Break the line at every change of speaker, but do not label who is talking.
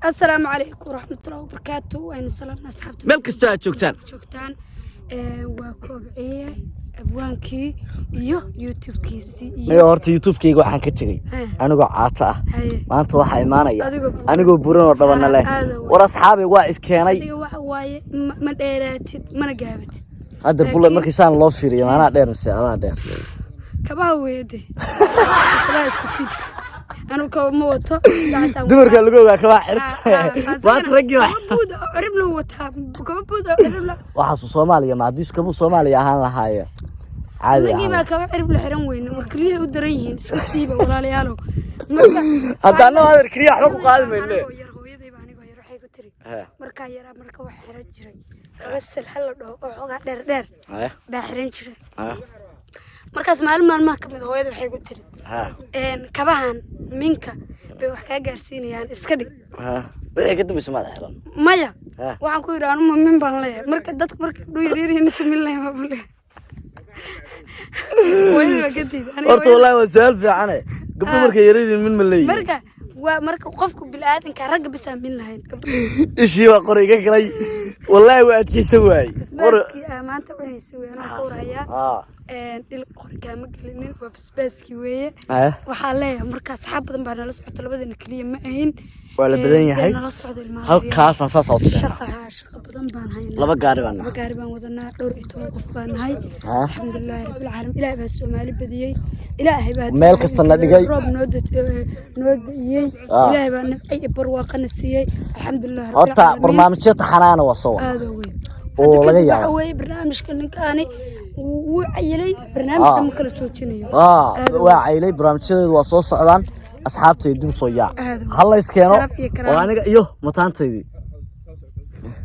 Assalaamu calaykum waraxmatullahi wabarakaatu. Wayna salaamna asxaabta
Meel kastoo aad joogtaan.
Joogtaan. Waa Koobciye abwaankii iyo YouTube-kiisii iyo
Niga horta YouTube-kayga waxaan ka tegey anigoo caato ah. Maanta waxaa imaanaya
Adigoo buuran.
anigoo buran oo dhabana leh.
Aad oo weyn.
War asxaabay, waa iskeenay.
Adiga waxa waaye ma dheeraatid mana gaabatid.
Hadda bulla markii saan loo fiiriyo, maanaa dheer mise adaa dheer?
Kabaha weeye, kabaha iska siib. Anigu kaba ma wato, gacasaan.
Dumarka lagu ogaa kabaa xirta. Maanta raggii wax
Kaba buud oo cirib lagu wataa, kaba buud oo cirib la
waxaasu Soomaaliya ma haddii kabuu Soomaaliya ahaan lahaayeen caadi
Anagii
ahaan.
baa kaba cirib la xiran weyne. War keliyahay u daran yihiin, iska siiba walaalayaalow. Marka
Hadda annago adeer keliya waxba ku qaadi mayne.
Anigoo yar, hooyadayba anigoo yar waxay ku tiri, markaa yaraa marka wax xiran jiray kaba salxa la dhaho oo xoogaa dheer dheer baa xiran jiray. Markaas maalin maalmaha ka mid a hooyada waxay ku tiri, "Kabahan minka bay wax kaa gaarsiinayaan, iska dhig."
Wixii ka dambaysa maad xiran?
Maya. Waxaan ku yidhi, anuma min baan leeyahay? Marka dadku marka gabdho yaryarihiin min leeyahay baa leeyahay. Hooyada baa ka diiday. Aniga
Horta
hooyada-
wallahi waa su-aal fiicane. Gabdho markay yaryihiin min ma leeyihin?
Marka waa marka qofku bilaadanka ragga bisaa min lahayn, gabdho.
Ishii baa qori iga galay, wallahi waa adkeysan waayey.
Basbaaskii aa maanta cunaysa wey, anaa ka warhayaa. Dhil qori kaama gelinin, waa basbaaskii weeye. Waxaa leeyahay marka asxaab badan baa nala socota, labadana keliya ma ahin.
Waa la badan yahay.
Dee nala socda ilmaha.
Halkaasaan saas oo tuseen.
Shaqa haa, shaqa badan baan haynaa.
Laba gaari baan
Laba
nahay.
gaari baan wadanaa, dhowr iyo toban qof baan nahay. Alxamdulilaahi rabbilcaalamiin, Ilaahay baa Soomaali badiyey, Ilaahay baa
Meel kasta na dhigay.
Roob noo da'iyey. Ilaahay baa nimco iyo barwaaqana siiyey, alxamdulillahi
Horta
rabbilcaalamiin.
barnaamijyo taxanaana waa soo wada
Aad oo weyn.
oo
Hadda
laga
kadib
yaabo.
waxa weeye barnaamijka ninkaani wuu cayilay, barnaamijka ma kala joojinayo. Aad oo
Waa caylay, barnaamijyadeedu waa soo socdaan. Asxaabtay, dib soo yaac.
Aad oo
Ha la iskeeno.
Sharaf iyo karaamo.
Oo aniga iyo mataantaydii.